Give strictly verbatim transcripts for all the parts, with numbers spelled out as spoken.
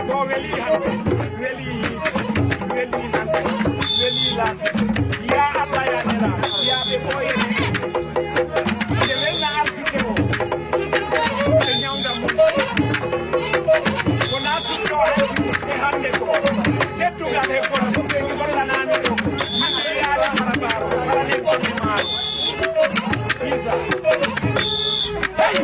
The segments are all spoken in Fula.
Ko weli hande, weli yiide, weli nande, weli laamde. Ya Allah, ya Nela, ya ɓe ɓooye. Nde welna arsike o, ɓe ñawda mo. Ko naatuɗo hannde e hannde ko, teddungal e kono, ɓe gollanaami ɗo. Min mi wiyaali sara baaro, sara ne golle maaro. Isa. Hey!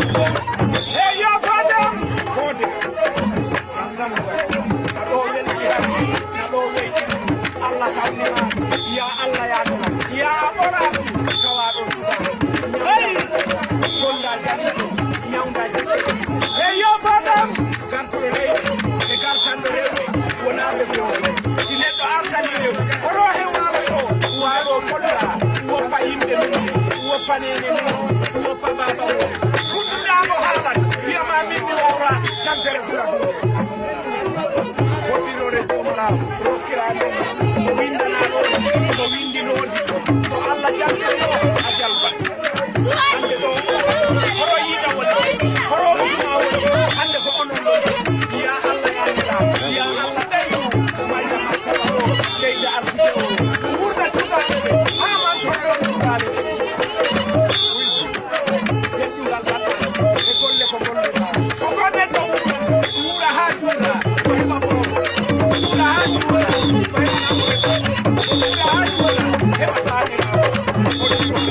Eyo, fadam! Fode! Antam, na ɗo welɗi hannde, na ɗo welɗi. Allah kamni ma, ya Allah ya Nela, ya ɓoraaki kawaaɗo tuba. Hey! Gonda jaliɗo, ñawnda jiɗɗo. Eyo, fadam! Gartuɗo leydi e gartanɗo rewɓe wonaa ɓe fewɓe. Si neɗɗo artanii rew, hoto hewaala ɗo, waaɗo kolla, woppa yimɓe mum, woppa neene mum, woppa baaba mum. Fuɗɗuɗaa mo haalan, wiyama min mi wawra, tampere fula ɗum. Hoɗɗinoore Joomiraaɗo, rokkiraa min, ko windanaa ɗo, ko windinoo ɗi, ko Allah jaltini o, a jalbat. Hannde ɗo, horo yiɗa woni, horo usma woni, hannde ko onon ɗon. Ya Allah, ya Allah, ya Allah, ɓeydu, Mariama Saba o, ɓeyda arsike o, wurna tuugaade ɓe, haa man torron tuugaade ɓe. Teddungal baɗɗo e golle ko golluɗaa. Ko ko neɗɗo wuura, wuura haa juura, ko heɓa booko. Wuura haa juura, ko heɓa namude. Wuura haa juura, heɓa baaniraawo.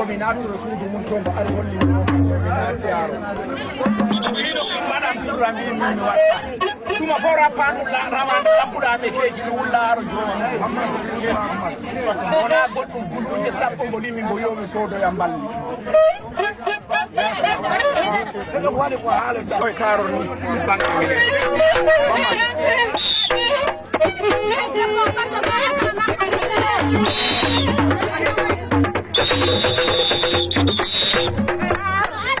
ko mi naatoro suudu mum to, mbo ari holli mi mi naati yaaro. Mbiɗo mbaɗan furra mbi min mi waɗa. Tuma fof rappandu rawande ɗaɓɓuɗa ɓe keeci ɗum wullaaro jooma. Wona goɗɗum guluuje sappo mbo limi mbo yomi soodoya mballi. Koye taaror ni, bannge minen.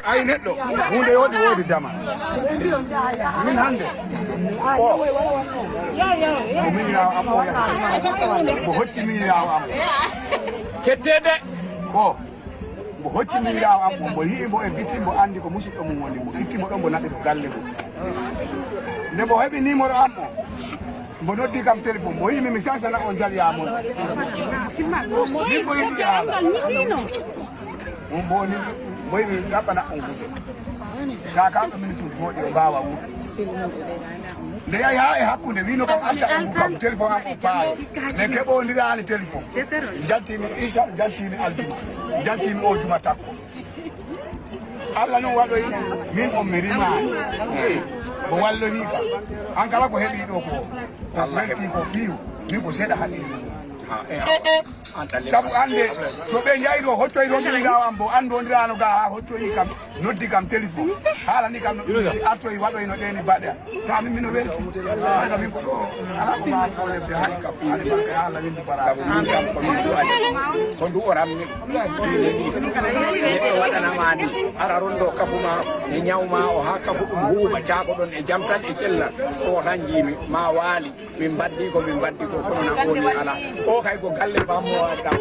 Ay neɗɗo, huunde yooɗi woodi dama. Min hannde, o, ko miñiraawo am o yahi. Mo hocci miñiraawo am. Ketteede. O, mo hocci miñiraawo am o, mo yi'i mo e biti, mo anndi ko musidɗo mum woni, mo itti mo ɗon, mo naɓi to galle mum. Nde mo heɓi numéro am o, mo noddi kam téléphone, mo yi'i mi, mi sansana on jaliyaa mon. Min ko yiɗi haala. On mboni, mboy mi ɗaɓɓana on wude. Ka kamɓe ministre uji woɗi o mbaawa wude. Nde yahi haa e hakkunde, wino kam acca on kam téléphone am o paayo. Min keɓondiraani téléphone. Njaltimi Isa, njaltimi Aljuma. Njaltimi o juma takko. Allah noon waɗoyi, min on mi rimaani. Ko wallori kam. An kala ko heɓi ɗo ko, ko welti ko piiw. Min ko seeɗa haɗi. Sabu annde, to ɓe njahi ɗo, hoccoyi toon ɓe wiɗa am bo, anndu on raano ga haa hoccoyi kam, noddi kam téléphone. Haalani kam no ɗum si artoyi waɗoyi no ɗeeni baɗe. Ka min mino welti. Hannde min ko ɗo, alaa ko mbaawa kawlebde haali kam, haali barka e Allah winndi bara. Sabu min kam ko min du'ani. Ko ndu o rammi. Neɗɗo waɗanama ni, ara rondo kafu ma, e ñaw ma o haa kafu ɗum huuɓa, caako ɗon e jam tan e cellal. O tan njiimi, ma waali. Min mbaddi ko min mbaddi ko, kono na woni ala. O kay ko galle bammo wadda.